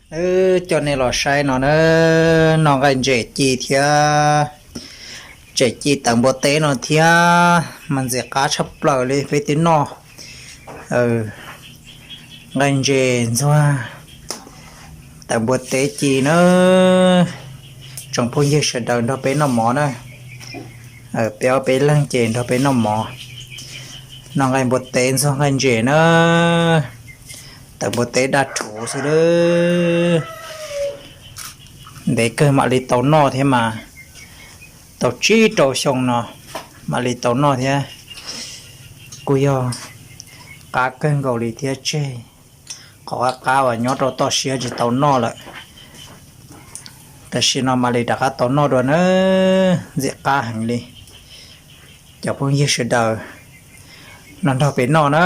Wb coj nej los saib no na, noj nqaij ntses ci thiab, ntses ci tawm npua teb no thiab, mas ntxim qab tshaj plaws li peb twb noj. Nqaij ntses ntxuag tawm npua teb ci na. Tsoom phooj ywg sawv daws nrog peb noj mov na. Peb ob peb leeg ces nrog peb noj mov. Noj nqaij npua teb ntxuag nqaij ntses na. Tawm npua teb daj rhuv xwb lawm. Ntev kawg mam li tau noj thiab mas. Tau tsib rau xyoo no mam li tau noj thiab. Kuj yog qab kawg nkaus li thiab, tseg qhov qab qab uas nyob rau toj siab tsis tau noj lawm. Tam sim no mam li rov qab tau noj dua na, ntxim qab heev li. Cov phooj ywg sawv daws no nrog peb noj na.